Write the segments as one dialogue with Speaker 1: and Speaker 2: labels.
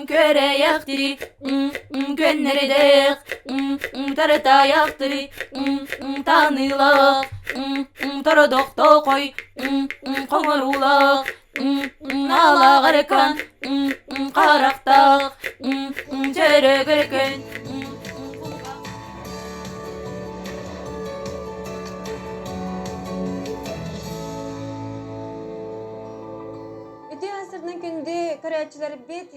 Speaker 1: Күөрэйэхтири, күөннэрэдээх, тарытаайахтыри, таныылаах, тородохтоохой, хоҥоруулаах, наалааҕарыкан, харахтаах, чөрөгөрөкөн.
Speaker 2: Үтүө асырынан күндү көрөөччүлэрбит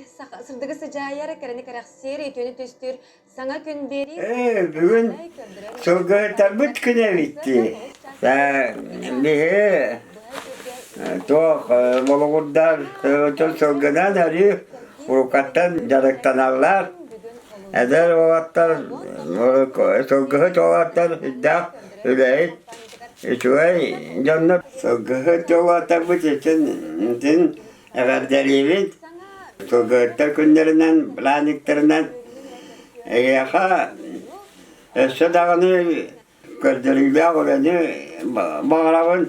Speaker 2: сырдыгы сыдьаайар, кэрэни кэрэхсиир, үтүөнү түстүүр саҥа күн биэрии
Speaker 3: Ээ, бүгүн сылгыһыттарбыт күнэ эбит Биһи туох болугурдар сылгынан өрүү уруккаттан дьарыктаналлар. Эдэр уолаттар, сылгыһыт уолаттар үрдээх үлэһит, үчүгэй дьоннор сылгыһыт уолаттарбыт итин эҕэрдэлиибит. Сылгыһыттар күннэринэн, бырааһынньыктарынан эйиэхэ өссө даҕаны көрдөрүүлээх үлэни баҕарабын.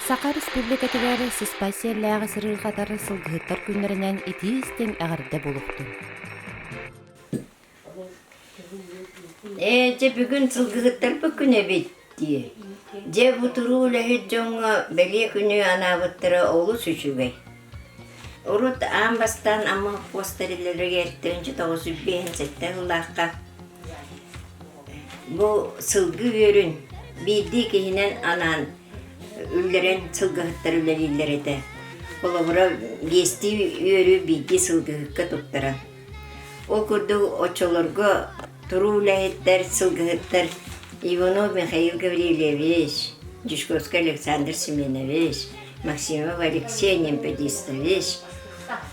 Speaker 1: Саха Республикатыгар сыспай сиэллээҕи сырыырҕатар сылгыһыттар күннэринэн итии-истиҥ эҕэрдэ буолуохтун.
Speaker 4: Ээ, дьэ бүгүн сылгыһыттарбыт күнэ эбит дии. Дьэ бу туруу үлэһит дьоҥҥо бэлиэ күнү анаабыттара олус үчүгэй. Урут аан бастаан Амма холкуос тэриллэригэр 1957 сыллаахха бу сылгы үөрүн биирдии киһинэн анаан үллэрэн сылгыһыттар үлэлииллэр этэ. Холобура, биэстии үөрү биирдии сылгыһыкка туттаран. Ол курдук оччолорго туруу үлэһиттэр, сылгыһыттар Иванов Михаил Гаврильевич, Дьячковскай Александр Семенович, Максимов Алексей Немпедистович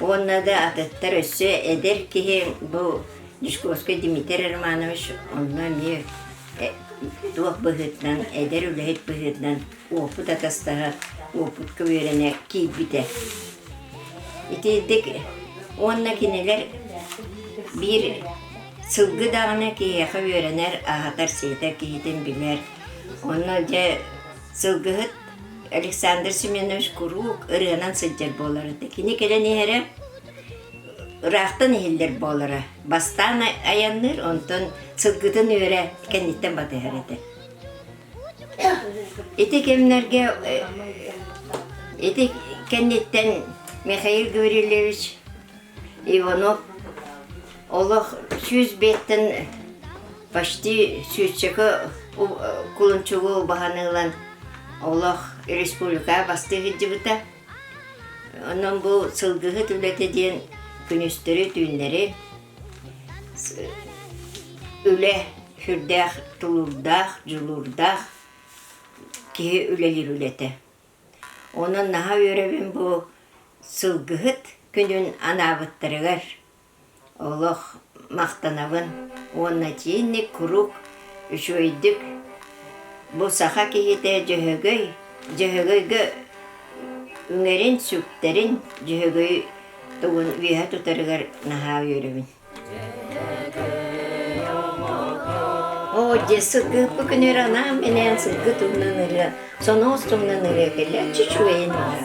Speaker 4: уонна да атыттар өссө эдэр киһи бу Дьячковскай Дмитрий Романович онно эмиэ туох быһыытынан, эдэр үлэһит быһыытынан уопут атастаһа, уопутка үөрэнэ киирбитэ. Итирдик уонна кинилэр биир сылгы даҕаны киһиэхэ үөрэнэр, аһатар-сиэтэр киһитин билэр. Онно дьэ сылгыһыт Александр Семенович куруук ырыанан сылдьар буолар этэ. Кини кэлэн иһэрэ ыраахтан иһиллэр буолара. Бастаан айанныыр, онтон сылгытын үөрэ кэнниттэн батыһар этэ. Ити кэмнэргэ ити кэнниттэн Михаил Гаврильевич Иванов олох 105-тэн почти сүүсчэкэ кулунчугу баһан ылан олох республикаҕа бастыы сылдьыбыта. Онон бу сылгыһыт үлэтэ диэн күнүстэри-түүннэри Үлэ сүрдээх тулуурдаах, дьулуурдаах киһи үлэлиир үлэтэ. Онон наһаа үөрэбин бу сылгыһыт күнүн анаабыттарыгар олох махтанабын уонна итиинник куруук үчүгэйдик бу саха киһитэ Дьөһөгөй, Дьөһөгөйгө үҥэрин-сүктэрин Дьөһөгөй тугун үөһэ тутарыгар наһаа үөрэбин. Оо, дьэ, сылгыһыппыт күнүгэр анаан-минээн сылгы туһунан ырыа, соноос туһунан ырыа кэлээччи үчүгэйин баҕар.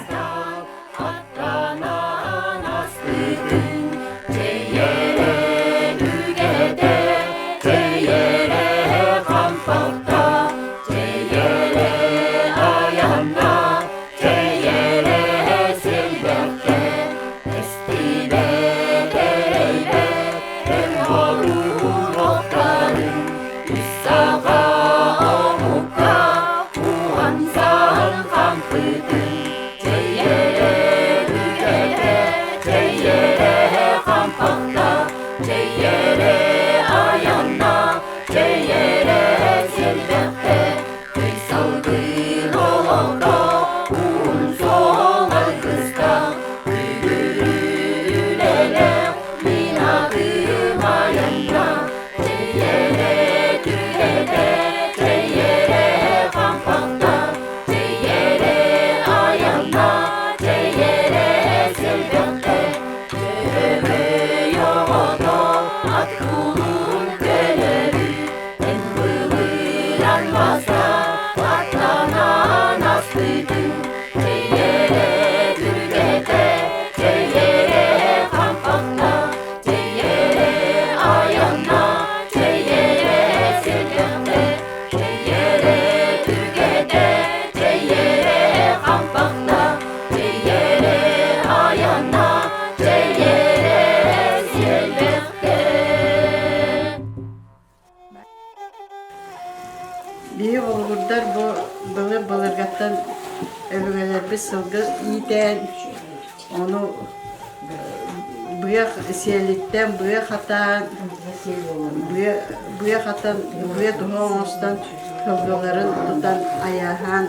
Speaker 5: Өбүгэлэрбит сылгы иитэн, ону быа сиэлиттэн быа хатаан, быа, быа хатан, быа туһа оҥостон сылгыларын тутан айааһаан,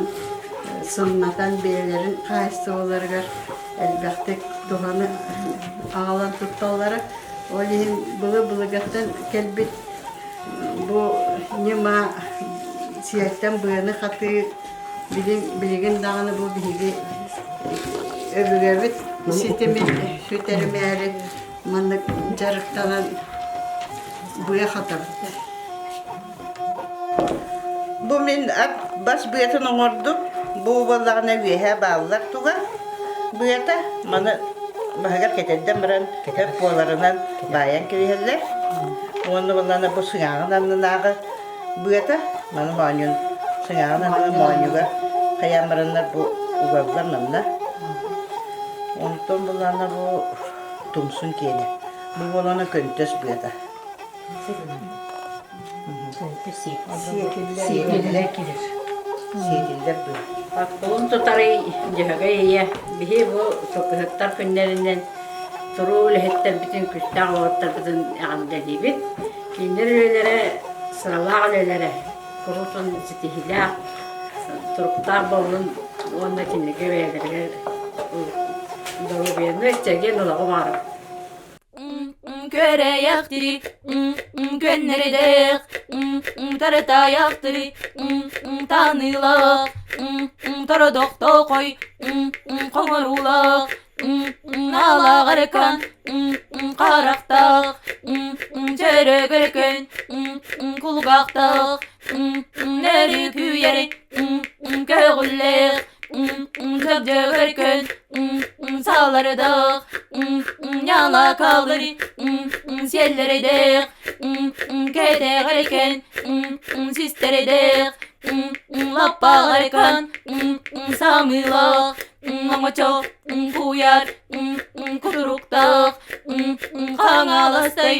Speaker 5: сымнатан бэйэлэрин хаһаайыстыбаларыгар элбэхтик туһаны аҕалан тутталлара. Ол иһин былы-былыгаттан кэлбит бу ньыма сиэлтэн быаны хатыы билин билигин даҕаны бу биһиги өбүгэбит ситимин сүтэримээри маннык дьарыктанан быа хатабыт.
Speaker 6: Бу мин ат бас быатын оҥордум. Бу буоллаҕына үөһэ бааллар туга быата маны баһыгар кэтэрдэн баран көп буоларынан баайан кэбиһэллэр. Уонна буоллаҕына бу сыҥааҕын аннынааҕы быата маны моонньун сыҥааҕын аннынан моонньугар хайаан бараннар бу угаллар манна. Онтон буоллаҕына бу тумсун киэнэ. Бу буолана көнтөс быата.
Speaker 7: Сиэтиллэр
Speaker 6: Сиэтиллэр дуо?
Speaker 7: Кулун тутарый Дьөһөгөй ийэ биһи бу сылгыһыттар күннэринэн туруу үлэһиттэрбитин, күстээх уолаттарбытын эҕэрдэлиибит. Кинилэр үлэлэрэ сыралаах үлэлэрэ, куруутун ситиһиилээх, туруктаах буоллун уонна кинилэргэ бэйэлэригэр доруобуйаны, чэгиэн олоҕу баҕарабыт.
Speaker 1: Көрөйөхтүрү, көннөрүдэх, тарытайахтыры, таныылах, тородохтоохой, хоҥоруулах, аалааҕарыкан, харахтаах, чөрөгөркөн, кулгаахтаах, Нөрүкүйэри көҕүллээх, дьөгдьөгөркөн, салардаах, ньалакалыри сиэллэридээх, кэтэҕэрикэн, систэридээх, лаппаҕарыкан, самыылаах, оҥочо куйар кутуруктаах, хаҥаластай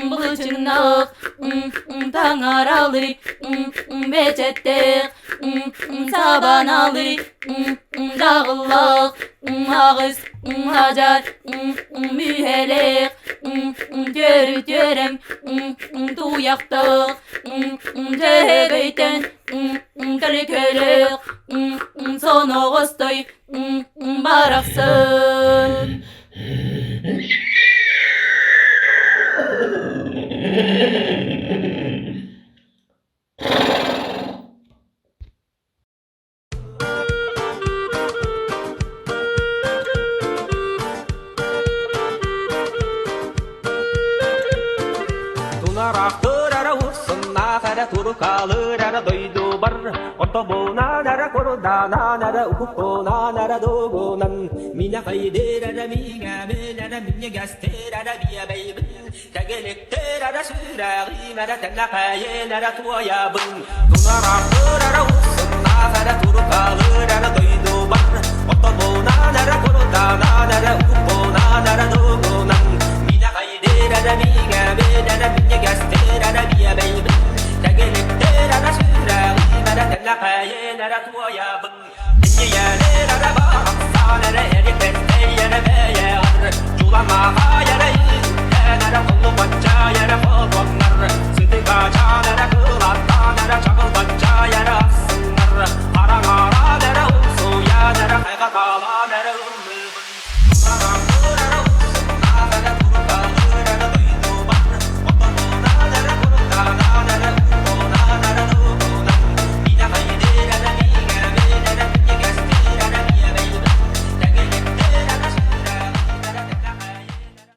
Speaker 1: былчыҥнаах, таҥаралый бэчэттээх, сабаналый даҕыллаах, аҕыс хадьар мүһэлээх, төрүтүөрэм туйахтаах, дьөһөгөйтөн Көлүкөлөөх соноҕостой барахсан.
Speaker 8: Тунараахтыр эрэ урсуннаах эрэ турукаалыыр эрэ дойдубар Ортобунаан эрэ курданаан эрэ укуппунаан эрэ дугунан Минэ хайдыр эрэ миҥэбин эрэ минньигэстир эрэ биэбэйбин Тэгиликтир эрэ сүрэҕим эрэ тэнэхэйин эрэ туойабын Тунараахтыр эрэ урсуннаах эрэ турукаалыыр эрэ дойдубар Ортобунаан эрэ курданаан эрэ укуппунаан эрэ дугунан.